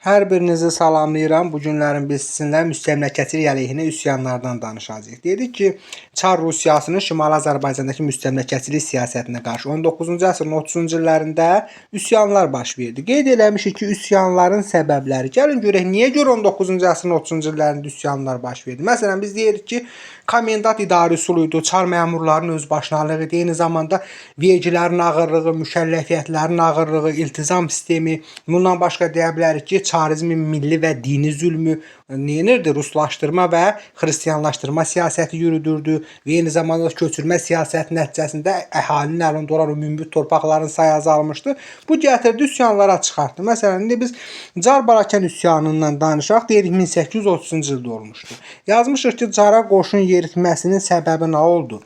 Hər birinizi salamlayıram. Bu günlərin biz sizinlə müstəmləkəçilik əleyhinə üsyanlardan danışacağıq. Dedik ki, Çar Rusiyasının Şimali Azərbaycandakı müstəmləkəçilik siyasətinə qarşı 19-cu əsrin 30-cu illərində üsyanlar baş verdi. Qeyd eləmişik ki, üsyanların səbəbləri. Gəlin görək niyə görə 19-cu əsrin 30-cu illərində üsyanlar baş verdi. Məsələn, biz deyirik ki, komendant idarə üsulu idi, çar məmurlarının özbaşınalığı idi, eyni zamanda vergilərin ağırlığı, mükəlləfiyyətlərin ağırlığı, iltizam sistemi. Bundan başqa deyə bilərik ki, çarizmin milli və dini zülmü neyinirdi? Ruslaşdırma və xristianlaşdırma siyasəti yürüdürdü və eyni zamanda köçürmə siyasəti nəticəsində əhalinin əlində olan münbit torpaqların sayı azalmışdı. Bu gətirdi üsyanlara çıxartdı. Məsələn, indi biz Car Balakən üsyanından danışaq. Deyirik 1830-cu ildə olmuşdu. Yazmışıq ki, Cara qoşun yeritməsinin səbəbi nə oldu?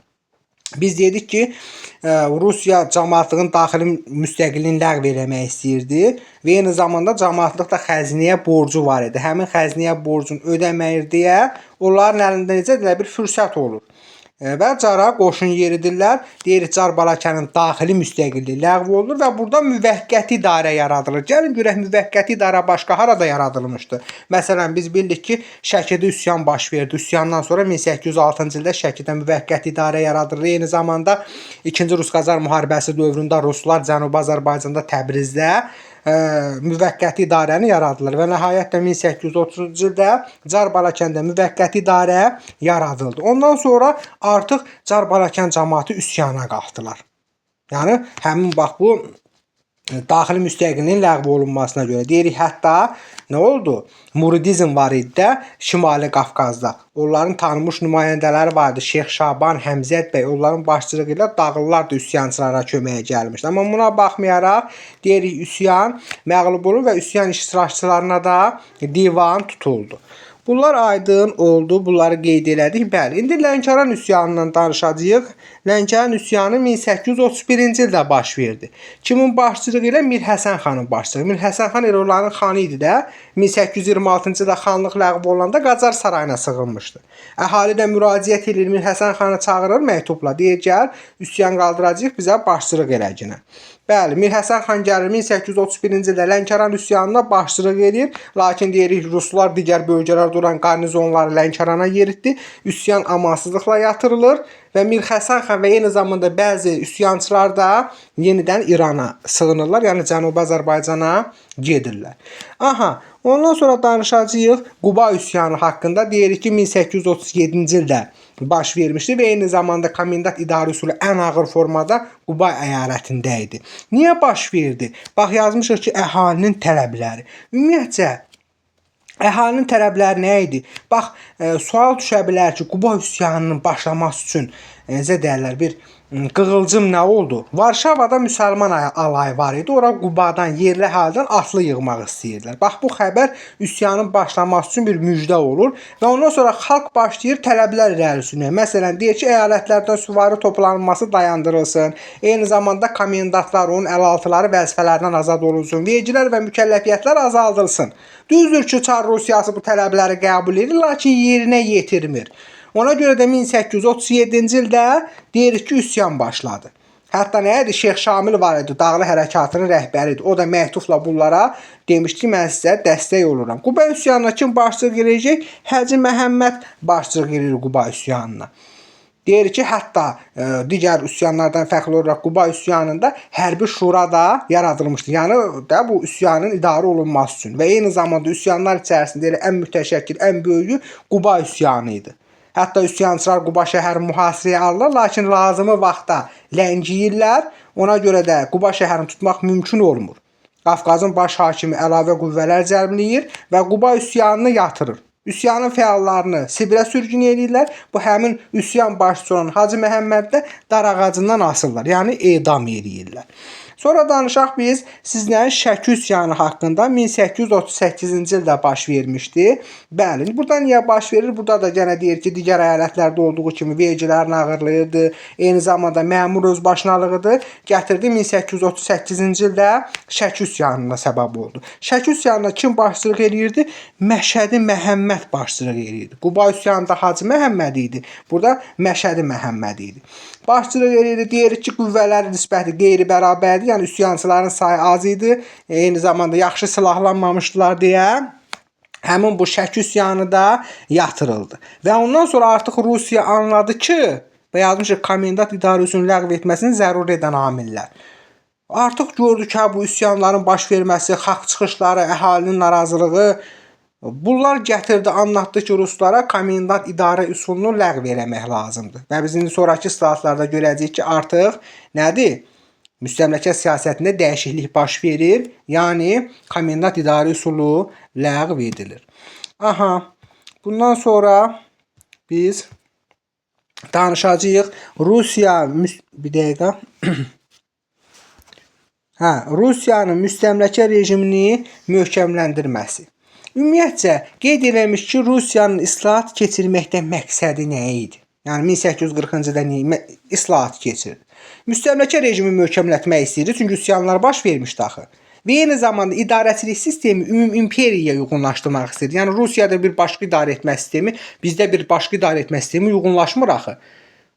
Biz dedik ki, Rusiya cəmaətlığın daxili müstəqilliyini ləğv eləmək istəyirdi və eyni zamanda cəmaətlıq da xəzinəyə borcu var idi. Həmin xəzinəyə borcunu ödəməyir deyə onların əlində necə deyirlər, bir fürsət olur. Və Cara qoşun yeridirlər. Deyirik Car Balakənin daxili müstəqilliyi ləğv olunur və burada müvəqqəti idarə yaradılır. Gəlin görək müvəqqəti idarə başqa harada yaradılmışdı? Məsələn, biz bildik ki, Şəkidə üsyan baş verdi. Üsyandan sonra 1806-cı ildə Şəkidə müvəqqəti idarə yaradılır. Eyni zamanda 2-ci Rus-Qacar müharibəsi dövründə ruslar Cənubi Azərbaycanda Təbrizdə müvəqqəti idarəni yaradılır və nəhayət də 1830-cu ildə Car Balakəndə müvəqqəti idarə yaradıldı. Ondan sonra artıq Car Balakən cəmaəti üsyana qalxdılar. Yəni həmin bax bu daxili müstəqilliyin ləğv olunmasına görə deyirik, hətta nə oldu? Muridizm var idi də Şimali Qafqazda. Onların tanınmış nümayəndələri var idi. Şeyx Şaban, Həmzət bəy, onların başçılığı ilə dağlılar da üsyançılara köməyə gəlmişdi. Amma buna baxmayaraq deyirik üsyan məğlub olur və üsyan iştirakçılarına da divan tutuldu. Bunlar aydın oldu. Bunları qeyd elədik. Bəli, indi Lənkəran üsyanından danışacağıq. Lənkəran üsyanı 1831-ci ildə baş verdi. Kimin başçılığı ilə? Mir Həsən xanın başçılığı. Mir Həsən xan elə onların xanı idi də. 1826-cı ildə xanlıq ləğv olunanda Qacar sarayına sığınmışdı. Əhali də müraciət edir, Mir Həsən xanı çağırır məktubla. Deyir, gəl, üsyan qaldıracağıq, bizə başçılıq eləginə. Bəli, Mir Həsən xan gəlir 1831-ci ildə Lənkəran üsyanına başçılıq edir. Lakin deyirik ruslar digər bölgələrdə olan qarnizonları Lənkərana yeritdi. Üsyan amansızlıqla yatırılır və Mir Həsən xan və eyni zamanda bəzi üsyançılar da yenidən İrana sığınırlar, yəni Cənubi Azərbaycana gedirlər. Aha, ondan sonra danışacağıq Quba üsyanı haqqında. Deyirik ki, 1837-ci ildə baş vermişdi və eyni zamanda komendant idarə üsulu ən ağır formada Quba əyalətində idi. Niyə baş verdi? Bax, yazmışıq ki, əhalinin tələbləri. Ümumiyyətcə, əhalinin tələbləri nə idi? Bax, sual düşə bilər ki, Quba üsyanının başlaması üçün necə deyərlər, bir qığılcım nə oldu? Varşavada müsəlman alayı var idi. Ora Qubadan, yerli əhalidən atlı yığmaq istəyirdilər. Bax, bu xəbər üsyanın başlaması üçün bir müjdə olur və ondan sonra xalq başlayır tələblər irəli sürməyə. Məsələn, deyir ki, əyalətlərdən süvari toplanılması dayandırılsın. Eyni zamanda komendantlar, onun əlaltıları vəzifələrindən azad olunsun. Vergilər və mükəlləfiyyətlər azaldılsın. Düzdür ki, Çar Rusiyası bu tələbləri qəbul edir, lakin yerinə yetirmir. Ona görə də 1837-ci ildə deyirik ki, üsyan başladı. Hətta nə idi? Şeyx Şamil var idi, Dağlı hərəkatının rəhbəri idi. O da məktubla bunlara demişdi ki, mən sizə dəstək oluram. Quba üsyanına kim başçılıq edəcək? Hacı Məhəmməd başçılıq edir Quba üsyanına. Deyir ki, hətta digər üsyanlardan fərqli olaraq Quba üsyanında hərbi şura da yaradılmışdı. Yəni da bu üsyanın idarə olunması üçün və eyni zamanda üsyanlar içərisində elə ən mütəşəkkil, ən böyüyü Quba üsyanı idi. Hətta üsyançılar Quba şəhərini mühasirəyə alırlar, lakin lazımı vaxtda ləngiyirlər. Ona görə də Quba şəhərini tutmaq mümkün olmur. Qafqazın baş hakimi əlavə qüvvələr cəlb eləyir və Quba üsyanını yatırır. Üsyanın fəallarını Sibirə sürgün eləyirlər. Bu həmin üsyan başçısı olan Hacı Məhəmməd də dar ağacından asırlar, yəni edam eləyirlər. Sonra danışaq biz sizlə Şəki üsyanı haqqında. 1838-ci ildə baş vermişdi. Bəli, burada niyə baş verir? Burada da yenə deyir ki, digər əyalətlərdə olduğu kimi vergilərin ağırlığıdır. Eyni zamanda məmur özbaşınalığıdır. Gətirdi 1838-ci ildə Şəki üsyanına səbəb oldu. Şəki üsyanına kim başçılıq eləyirdi? Məşədi Məhəmməd başçılıq eləyirdi. Quba üsyanında Hacı Məhəmməd idi. Burada Məşədi Məhəmməd idi. Başçılıq eləyirdi. Deyirik ki, qüvvələrin nisbəti qeyri-bərabərdir. Yəni üsyançıların sayı az idi. Eyni zamanda yaxşı silahlanmamışdılar deyə həmin bu Şəki üsyanı da yatırıldı. Və ondan sonra artıq Rusiya anladı ki, və yazmışıq komendant idarə üsulunu ləğv etməsini zəruri edən amillər. Artıq gördü ki, bu üsyanların baş verməsi, xalq çıxışları, əhalinin narazılığı, bunlar gətirdi, anlatdı ki, ruslara komendant idarə üsulunu ləğv eləmək lazımdır. Və biz indi sonrakı islahatlarda görəcəyik ki, artıq nədir? Müstəmləkə siyasətində dəyişiklik baş verir. Yəni komendant idarə üsulu ləğv edilir. Aha, bundan sonra biz danışacağıq Rusiya bir dəqiqə. Hə, Rusiyanın müstəmləkə rejimini möhkəmləndirməsi. Ümumiyyətcə qeyd eləmiş ki, Rusiyanın islahat keçirməkdə məqsədi nə idi? Yəni 1840-cı ildə islahat keçirdi. Müstəmləkə rejimi möhkəmlətmək istəyirdi, çünki üsyanlar baş vermişdi axı. Və eyni zamanda idarəçilik sistemi ümum imperiyaya uyğunlaşdırmaq istəyirdi. Yəni Rusiyada bir başqa idarə etmə sistemi, bizdə bir başqa idarə etmə sistemi uyğunlaşmır axı.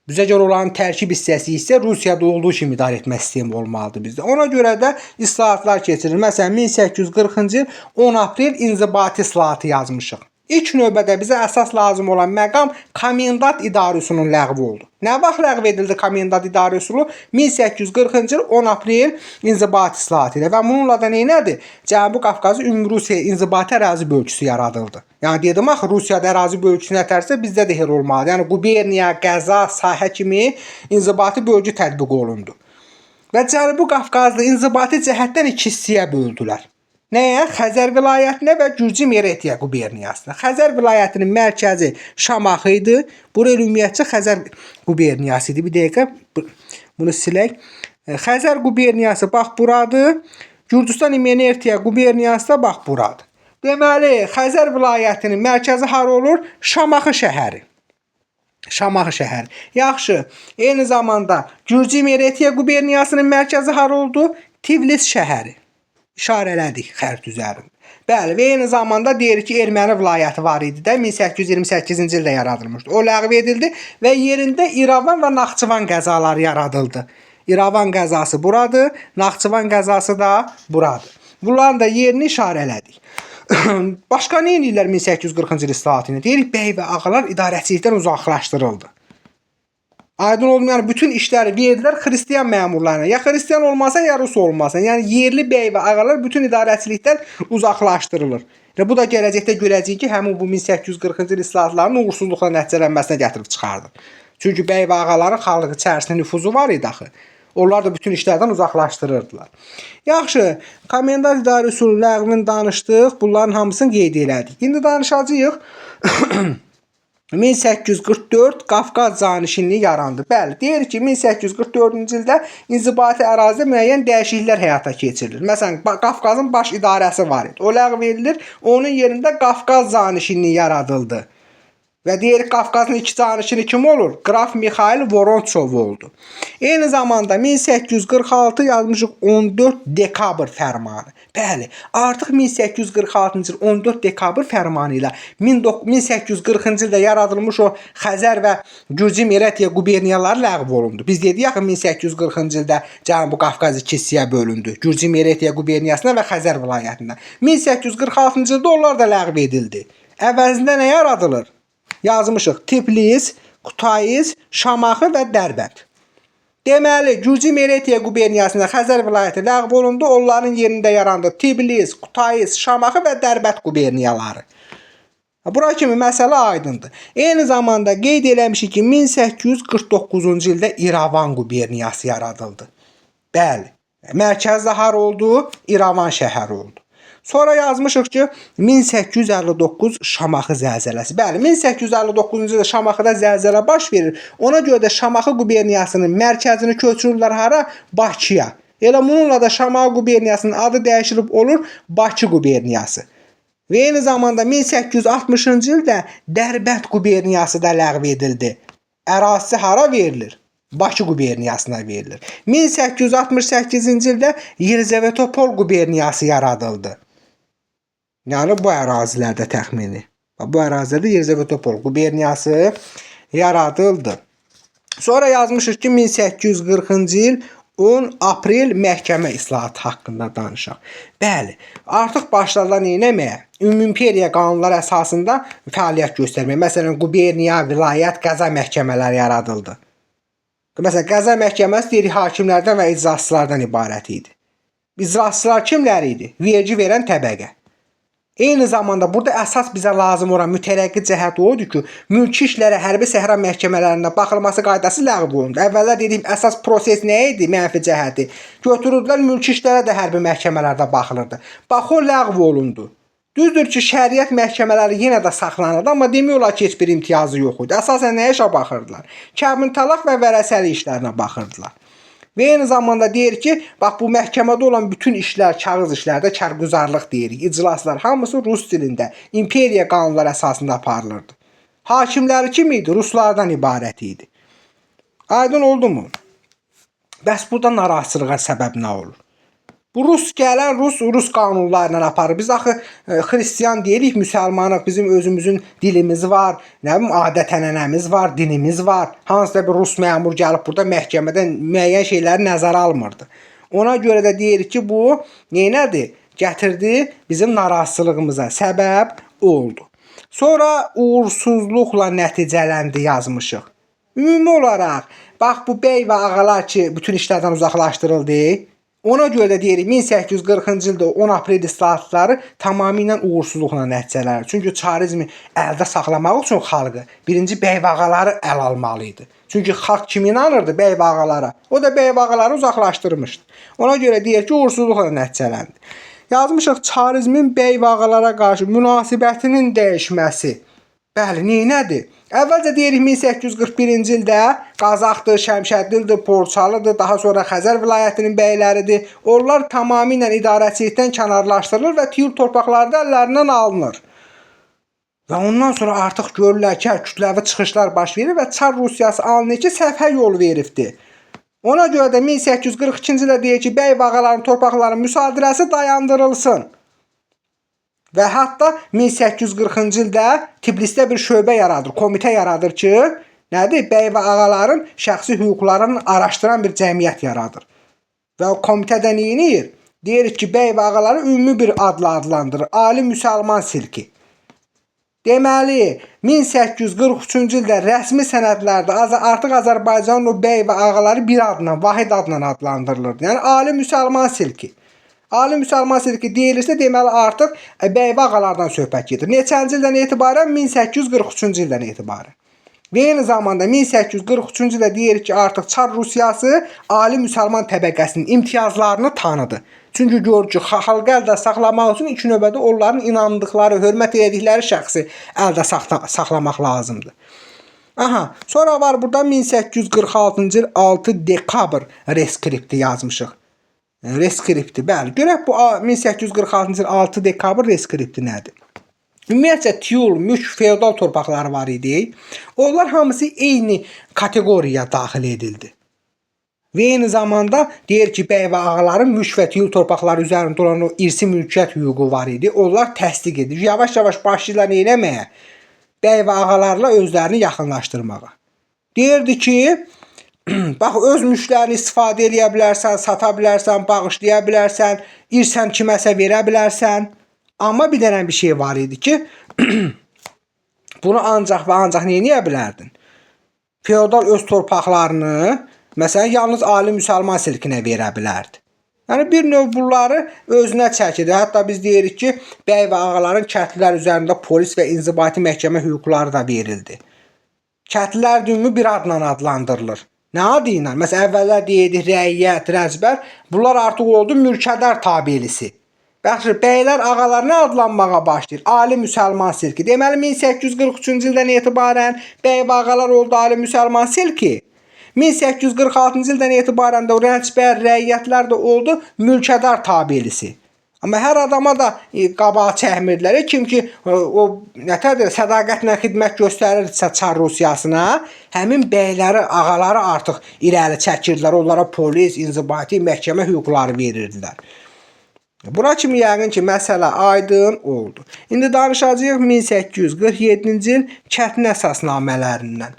Bizə görə onların tərkib hissəsi isə Rusiyada olduğu kimi idarə etmə sistemi olmalıdır bizdə. Ona görə də islahatlar keçirilir. Məsələn 1840-cı il 10 aprel inzibati islahatı yazmışıq. İlk növbədə bizə əsas lazım olan məqam komendant idarə üsulunun ləğvi oldu. Nə vaxt ləğv edildi komendant idarə üsulu? 1840-cı il 10 aprel inzibati islahatı ilə və bununla da nə elədi? Cənubi Qafqazı Ümumi Rusiya inzibati ərazi bölgüsü yaradıldı. Yəni dedim axı Rusiyada ərazi bölgüsü nətərsə bizdə də elə olmalıdır. Yəni quberniya, qəza, sahə kimi inzibati bölgü tətbiq olundu. Və Cənubi Qafqazda inzibati cəhətdən iki hissəyə böldülər. Nəyə? Xəzər vilayətinə və Gürcü Meretiya quberniyasına. Xəzər vilayətinin mərkəzi Şamaxı idi. Bura ümumiyyətcə Xəzər quberniyası idi. Bir dəqiqə bunu silək. Xəzər quberniyası bax buradır. Gürcüstan İmeretiya quberniyası da bax buradır. Deməli, Xəzər vilayətinin mərkəzi hara olur? Şamaxı şəhəri. Şamaxı şəhəri. Yaxşı. Eyni zamanda Gürcü İmeretiya quberniyasının mərkəzi hara oldu? Tiflis şəhəri. İşarələdik xəritə üzərində. Bəli, və eyni zamanda deyir ki, erməni vilayəti var idi də 1828-ci ildə yaradılmışdı. O ləğv edildi və yerində İrəvan və Naxçıvan qəzaları yaradıldı. İrəvan qəzası buradır, Naxçıvan qəzası da buradır. Bunların da yerini işarələdik. Başqa nə edirlər 1840-cı il islahatı ilə? Deyirik, bəy və ağalar idarəçilikdən uzaqlaşdırıldı. Aydın olmayan bütün işləri verdilər xristian məmurlarına. Ya xristian olmasa, ya rus olmasa. Yəni yerli bəy və ağalar bütün idarəçilikdən uzaqlaşdırılır. Və bu da gələcəkdə görəcəyik ki, həmin bu 1840-cı il islahatlarının uğursuzluqla nəticələnməsinə gətirib çıxardır. Çünki bəy və ağaların xalq içərisində nüfuzu var idi axı. Onlar da bütün işlərdən uzaqlaşdırırdılar. Yaxşı, komendant idarə üsulu ləğvini danışdıq. Bunların hamısını qeyd elədik. İndi danışacağıq. 1844 Qafqaz canişinliyi yarandı. Bəli, deyir ki, 1844-cü ildə inzibati ərazidə müəyyən dəyişikliklər həyata keçirilir. Məsələn, Qafqazın baş idarəsi var idi. O ləğv edilir. Onun yerində Qafqaz canişinliyi yaradıldı. Və deyir Qafqazın iki canişini kim olur? Qraf Mixail Vorontsov oldu. Eyni zamanda 1846 yazmışıq 14 dekabr fərmanı. Bəli, artıq 1846-cı il 14 dekabr fərmanı ilə 1840-cı ildə yaradılmış o Xəzər və Gürcü Meretiya quberniyaları ləğv olundu. Biz dedik axı 1840-cı ildə Cənubi Qafqaz iki hissəyə bölündü. Gürcü Meretiya quberniyasına və Xəzər vilayətinə. 1846-cı ildə onlar da ləğv edildi. Əvəzində nə yaradılır? Yazmışıq Tiflis, Kutais, Şamaxı və Dərbənd. Deməli, Gürcü Meretiya quberniyasında Xəzər vilayəti ləğv olundu. Onların yerində yarandı Tiflis, Kutais, Şamaxı və Dərbənd quberniyaları. Bura kimi məsələ aydındır. Eyni zamanda qeyd eləmişik ki, 1849-cu ildə İrəvan quberniyası yaradıldı. Bəli, mərkəzdə hara oldu? İrəvan şəhəri oldu. Sonra yazmışıq ki, 1859 Şamaxı zəlzələsi. Bəli, 1859-cu ildə Şamaxıda zəlzələ baş verir. Ona görə də Şamaxı quberniyasının mərkəzini köçürürlər hara? Bakıya. Elə bununla da Şamaxı quberniyasının adı dəyişilib olur Bakı quberniyası. Və eyni zamanda 1860-cı ildə Dərbənd quberniyası da ləğv edildi. Ərazisi hara verilir? Bakı quberniyasına verilir. 1868-ci ildə Yelizavetopol quberniyası yaradıldı. Yəni bu ərazilərdə təxmini. Bu ərazilərdə Yelizavetopol quberniyası yaradıldı. Sonra yazmışıq ki, 1840-cı il 10 aprel məhkəmə islahatı haqqında danışaq. Bəli, artıq başladılar nə etməyə? Ümumİmperiya qanunları əsasında fəaliyyət göstərməyə. Məsələn, quberniya, vilayət, qəza məhkəmələri yaradıldı. Məsələn, qəza məhkəməsi deyirik hakimlərdən və icraçılardan ibarət idi. İcraçılar kimlər idi? Vergi verən təbəqə. Eyni zamanda burada əsas bizə lazım olan mütərəqqi cəhət o idi ki, mülki işlərə hərbi səhra məhkəmələrində baxılması qaydası ləğv olundu. Əvvəllər dediyim əsas proses nə idi? Mənfi cəhəti. Götürürdülər mülki işlərə də hərbi məhkəmələrdə baxılırdı. Bax o ləğv olundu. Düzdür ki, şəriət məhkəmələri yenə də saxlanıldı, amma demək olar ki, heç bir imtiyazı yox idi. Əsasən nəyə işə baxırdılar? Kəbin talaq və vərəsəlik işlərinə baxırdılar. Və eyni zamanda deyir ki, bax bu məhkəmədə olan bütün işlər, kağız işlərdə kərgüzarlıq deyirik. İclaslar hamısı rus dilində, imperiya qanunları əsasında aparılırdı. Hakimləri kim idi? Ruslardan ibarət idi. Aydın oldu mu? Bəs burada narazılığa səbəb nə olur? Bu rus gələn rus qanunları ilə aparır. Biz axı xristian deyilik, müsəlmanıq, bizim özümüzün dilimiz var, nə bilim adət-ənənəmiz var, dinimiz var. Hansısa bir rus məmur gəlib burada məhkəmədə müəyyən şeyləri nəzərə almırdı. Ona görə də deyirik ki, bu nədir? Gətirdi bizim narazılığımıza səbəb oldu. Sonra uğursuzluqla nəticələndi yazmışıq. Ümumi olaraq, bax bu bəy və ağalar ki, bütün işlərdən uzaqlaşdırıldı. Ona görə də deyirik 1840-cı ildə 10 aprel islahatları tamamilə uğursuzluqla nəticələnir. Çünki çarizmi əldə saxlamaq üçün xalqı birinci bəy və ağaları əl almalı idi. Çünki xalq kim inanırdı? Bəy və ağalara. O da bəy və ağaları uzaqlaşdırmışdı. Ona görə deyir ki, uğursuzluqla nəticələndi. Yazmışıq çarizmin bəy və ağalara qarşı münasibətinin dəyişməsi. Bəli, neynədir? Əvvəlcə deyirik 1841-ci ildə Qazaxdır, Şəmşəddildir, Porçalıdır, daha sonra Xəzər vilayətinin bəyləridir. Onlar tamamilə idarəçilikdən kənarlaşdırılır və tiyul torpaqları da əllərindən alınır. Və ondan sonra artıq görürlər ki, kütləvi çıxışlar baş verir və Çar Rusiyası alınır ki, səhvə yol veribdir. Ona görə də 1842-ci ildə deyir ki, bəy və ağaların torpaqlarının müsadirəsi dayandırılsın. Və hətta 1840-cı ildə Tiflisdə bir şöbə yaradır, komitə yaradır ki, nədir? Bəy və ağaların şəxsi hüquqlarını araşdıran bir cəmiyyət yaradır. Və o komitə də nə edir? Deyir ki, bəy və ağaları ümumi bir adla adlandırır. Ali Müsəlman Silki. Deməli, 1843-cü ildə rəsmi sənədlərdə artıq Azərbaycanın o bəy və ağaları bir adla, vahid adla adlandırılırdı. Yəni Ali Müsəlman Silki. Ali Müsəlman silki deyilirsə, deməli artıq bəy və ağalardan söhbət gedir. Neçənci ildən etibarən? 1843-cü ildən etibarən. Və eyni zamanda 1843-cü ildə deyirik ki, artıq Çar Rusiyası ali müsəlman təbəqəsinin imtiyazlarını tanıdı. Çünki görür ki, xalqı əldə saxlamaq üçün ilk növbədə onların inandıqları, hörmət elədikləri şəxsi əldə saxlamaq lazımdır. Aha, sonra var burada 1846-cı il 6 dekabr reskripti yazmışıq. Reskripti, bəli. Görək bu 1846-cı il 6 dekabr reskripti nədir? Ümumiyyətcə tiyul, mülk, feodal torpaqları var idi. Onlar hamısı eyni kateqoriyaya daxil edildi. Və eyni zamanda deyir ki, bəy və ağaların mülk və tiyul torpaqları üzərində olan o irsi mülkiyyət hüququ var idi. Onlar təsdiq edilir. Yavaş-yavaş başlayırlar nə eləməyə? Bəy və ağalarla özlərini yaxınlaşdırmağa. Deyirdi ki, bax öz mülklərini istifadə eləyə bilərsən, sata bilərsən, bağışlaya bilərsən, irsən kiməsə verə bilərsən. Amma bir dənə bir şey var idi ki, bunu ancaq və ancaq nə eləyə bilərdin? Feodal öz torpaqlarını, məsələn, yalnız ali müsəlman silkinə verə bilərdi. Yəni bir növ bunları özünə çəkirdi. Hətta biz deyirik ki, bəy və ağaların kəndlilər üzərində polis və inzibati məhkəmə hüquqları da verildi. Kəndlilər ümumi bir adla adlandırılır. Nə adı ilə? Məsələn, əvvəllər deyirdik rəiyyət, rəzbər. Bunlar artıq oldu mülkədar tabelisi. Baxın, bəylər, ağalar nə adlanmağa başlayır? Ali müsəlman silki. Deməli, 1843-cü ildən etibarən bəy və ağalar oldu ali müsəlman silki. 1846-cı ildən etibarən də o rəzbər, rəiyyətlər də oldu mülkədar tabelisi. Amma hər adama da qabağa çəkmirdilər. Kim ki o nətərdir, sədaqətlə xidmət göstərirsə Çar Rusiyasına, həmin bəyləri, ağaları artıq irəli çəkirdilər. Onlara polis, inzibati, məhkəmə hüquqları verirdilər. Bura kimi yəqin ki, məsələ aydın oldu. İndi danışacağıq 1847-ci il kəndin əsasnamələrindən.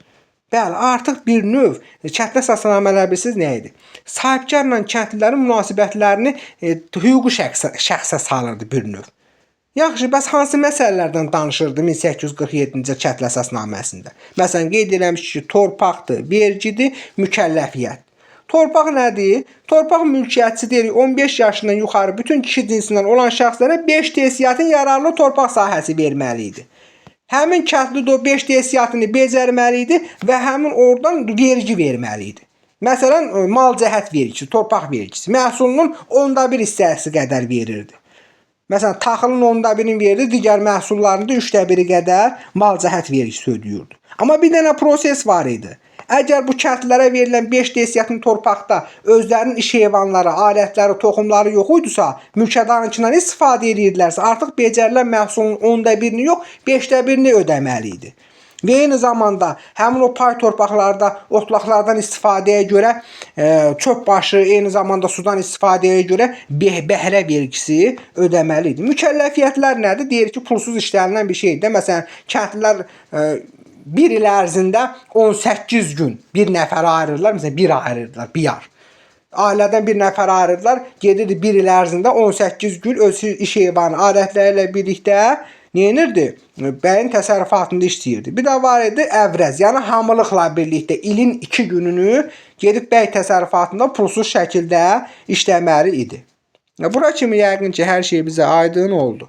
Bəli, artıq bir növ kəndli əsasnamələr bilirsiniz nə idi? Sahibkarla kəndlilərin münasibətlərini hüquqi şəxsə salırdı bir növ. Yaxşı, bəs hansı məsələlərdən danışırdı 1847-ci il kəndli əsasnaməsində? Məsələn, qeyd eləmiş ki, torpaqdır, vergidir, mükəlləfiyyət. Torpaq nədir? Torpaq mülkiyyətçi deyirik 15 yaşından yuxarı bütün kişi cinsindən olan şəxslərə 5 desyatin yararlı torpaq sahəsi verməli idi. Həmin kəndli də o 5 desyatını becərməli idi və həmin oradan vergi verməli idi. Məsələn, mal cəhət vergisi, torpaq vergisi məhsulunun onda bir hissəsi qədər verirdi. Məsələn, taxılın onda birini verirdi, digər məhsulların da üçdə biri qədər mal cəhət vergisi ödəyirdi. Amma bir dənə proses var idi. Əgər bu kəndlilərə verilən 5 desyatin torpaqda özlərinin iş heyvanları, alətləri, toxumları yox idisə, mülkədarınkindən istifadə edirdilərsə, artıq becərilən məhsulun onda birini yox, 5də birini ödəməli idi. Və eyni zamanda həmin o pay torpaqlarda otlaqlardan istifadəyə görə çöp başı, eyni zamanda sudan istifadəyə görə bəhrə vergisi ödəməli idi. Mükəlləfiyyətlər nədir? Deyir ki, pulsuz işlənilən bir şeydir. Məsələn, kəndlilər bir il ərzində 18 gün bir nəfərə ayırırlar. Məsələn, bir ayırırdılar, bir yar. Ailədən bir nəfər ayırırdılar, gedirdi bir il ərzində 18 gün öz iş heyvanı, alətləri ilə birlikdə nə edirdi? Bəyin təsərrüfatında işləyirdi. Bir də var idi əvrəz, yəni hamılıqla birlikdə ilin 2 gününü gedib bəy təsərrüfatında pulsuz şəkildə işləməli idi. Bura kimi yəqin ki, hər şey bizə aydın oldu.